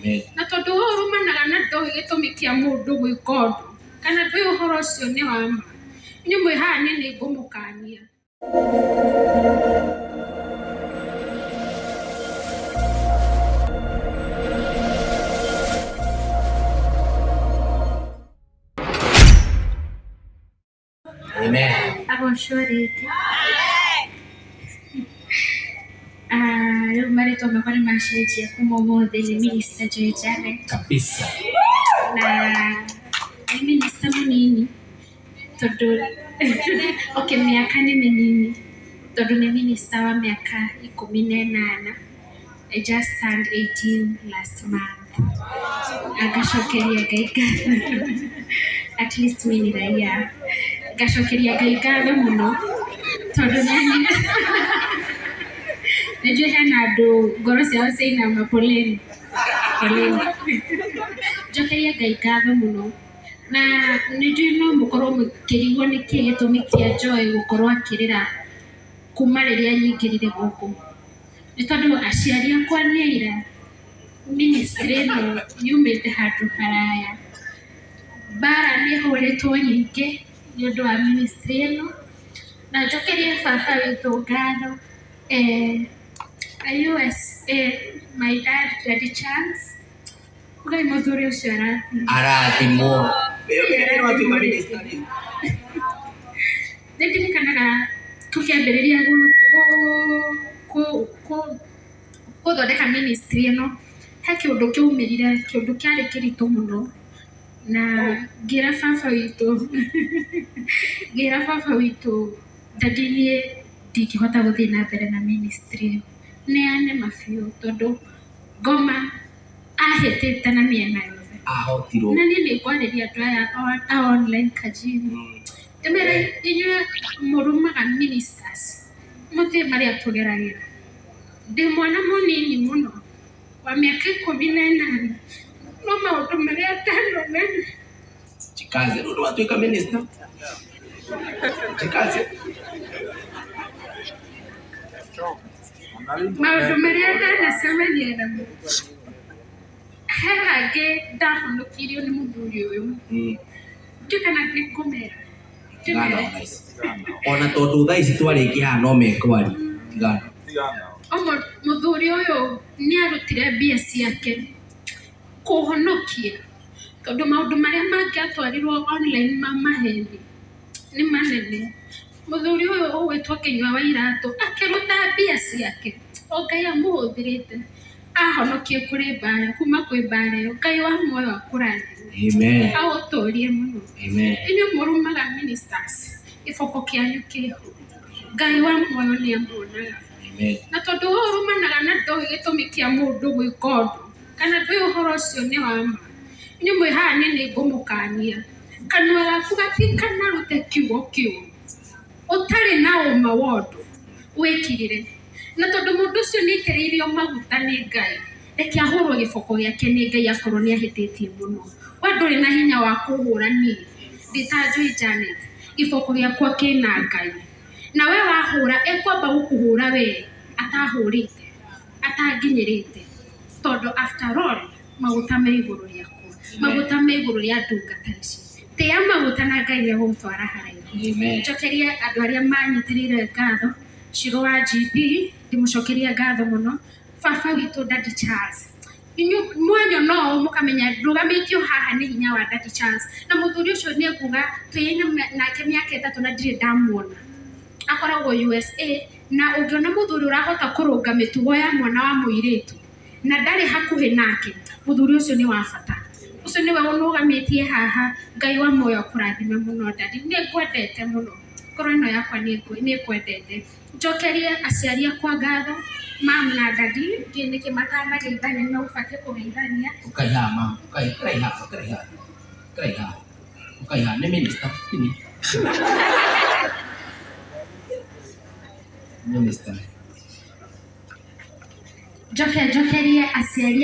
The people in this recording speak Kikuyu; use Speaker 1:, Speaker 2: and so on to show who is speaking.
Speaker 1: Amen.
Speaker 2: Na tondũ we ũrumanaga na ndoĩ gĩtũmi kĩa mũndũ gwĩka ũndũ kana ndũĩ ũhoro ũcio nĩ wa ma, inyuĩ mwĩ haha niĩ nĩ ngũmũkania.
Speaker 1: Amen.
Speaker 2: Agocwo rĩngĩ. Ah, rĩu marĩtwa makwa nĩ macenjia kuma ũmũthĩ nĩ Minister Joy Janet.
Speaker 1: Kabisa.
Speaker 2: Na nĩ minister mũnini tondũ okay mĩaka nĩ mĩnini tondũ nĩ minister wa mĩaka 18. I just turned 18 last month. Na ngacokeria Ngai ngatho. At least mi ni raia. Ngacokeria Ngai ngatho mũno tondũ nĩ njũĩ hena andũ ngoro ciao ciainama, poleni poleni. Njokerie Ngai ngatho mũno na nĩ njũĩ no mũkorwo mũkĩrigwo nĩkĩ gĩtũmi kĩa Joy gũkorwo akĩrĩra kuma rĩrĩa nyingĩrire gũkũ. Nĩ tondũ aciari akwa nĩ aira ministry ĩno yumĩte handũ haraya. Mbara nĩ ĩhũrĩtwo nyingĩ nĩ ũndũ wa ministry ĩno na njokerie baba witũ ngatho, USA, my dad, Daddy Charles. Ugai mũthuri ũcio arathimwo.
Speaker 1: Arathimwo. Wĩyũmĩrĩre nĩ watuĩka minister rĩu.
Speaker 2: Nĩ ndirikanaga tũkĩambĩrĩria gũthondeka ministry ĩno, he kĩũndũ kĩaumĩrire, kĩũndũ kĩarĩ kĩritũ mũno na ngĩra baba witũ, "Daddy, niĩ ndingĩhota gũthiĩ na mbere na ministry ĩyo, neane mabiũ," tondũ ngoma ahĩtĩte na mĩena yothe.
Speaker 1: Ahotirwo.
Speaker 2: Na niĩ nĩ ngwarĩria andũ aya a online kajini, ndĩmere inyuĩ mũrumaga ministers mũtiĩ marĩa tũgeragĩra. Ndĩ mwana mũnini mũno wa mĩaka 18, no maũndũ marĩa ndanona.
Speaker 1: Jikaze. Rĩu nĩ watuĩka minister. Jikaze.
Speaker 2: Maũndũ marĩa ndanacemania namo, he hangĩ ndahonokirio nĩ mũthuri ũyũ. Ndiũĩ kana nĩ ngũmera.
Speaker 1: Tigana ona ici. Ona tondũ thaa ici twarĩkia haha no mekwaria. Tigana.
Speaker 2: Mũthuri ũyũ nĩ arutire mbia ciake kũhonokia tondũ maũndũ marĩa mangĩatwarirwo online ma maheni nĩ manene. Mũthuri ũyũ ũgwĩtwo Kĩnyua wa Iratũ akĩruta mbia ciake, o Ngai amũhũthĩrĩte ahonokie kũrĩ mbara, kuma kwĩ mbara ĩyo. Ngai wa muoyo akũrathime.
Speaker 1: Amen.
Speaker 2: Agũtũrie mũno.
Speaker 1: Amen.
Speaker 2: Inyuĩ mũrumaga ministers, gĩboko kĩanyu kĩho. Ngai wa muoyo nĩ amuonaga.
Speaker 1: Amen.
Speaker 2: Na tondũ we ũrumanaga na ndoĩ gĩtũmi kĩa mũndũ gwĩka ũndũ kana ndũĩ ũhoro ũcio nĩ wa ma, inyuĩ mwĩ haha niĩ nĩ ngũmũkania. Kanua gaku gatikanarute kiugo kĩũru ũtarĩ na ũma wa ũndũ wĩkirĩre. Na tondũ mũndũ ũcio nĩ aitĩrĩirio maguta nĩ Ngai, reke ahũrwo gĩboko gĩake nĩ Ngai akorwo nĩ ahĩtĩtie mũno. We ndũrĩ na hinya wa kũhũra niĩ ndĩ ta Joy Janet, gĩboko gĩakwa kĩna Ngai. Na we wahũra ekwamba gũkũhũra we atahũrĩte atanginyĩrĩte, tondũ after all maguta me igũrũ rĩakwa, maguta me igũrũ rĩa ndungata ici. Tĩa maguta na Ngai nĩ egũgũtwara haraihu.
Speaker 1: Amen.
Speaker 2: Njokerie andũ arĩa manyitĩrĩire ngatho, Shiro wa GP, ndĩmũcokerie ngatho mũno, baba witũ Daddy Charles. Inyuĩ mwanyona ũũ mũkamenya ndũgamĩtio haha nĩ hinya wa Daddy Charles. Na mũthuri ũcio nĩ ekuga twĩ nake mĩaka 3 na ndirĩ ndamuona. Akoragwo USA na ũngĩona mũthuri ũrahota kũrũnga mĩtugo ya mwana wa mũirĩtu na ndarĩ hakuhĩ nake, mũthuri ũcio nĩ wa bata. Ũcio nĩwe ũnũgamĩtie haha. Ngai wa muoyo akũrathime mũno, Daddy. Nĩ ngwendete mũno. Ngoro ĩno yakwa nĩ ĩkwendete. Njokerie aciari akwa ngatho, mam na daddy, ndiũĩ nĩkĩ matanageithania, nĩ megũbatiĩ kũgeithania.
Speaker 1: Ũkai haha mama. Ũkai, ũkai haha, ũkai haha. Ũkai haha. Ũkai haha. Nĩ minister. Tini. Minister.
Speaker 2: Njoke njokerie aciari.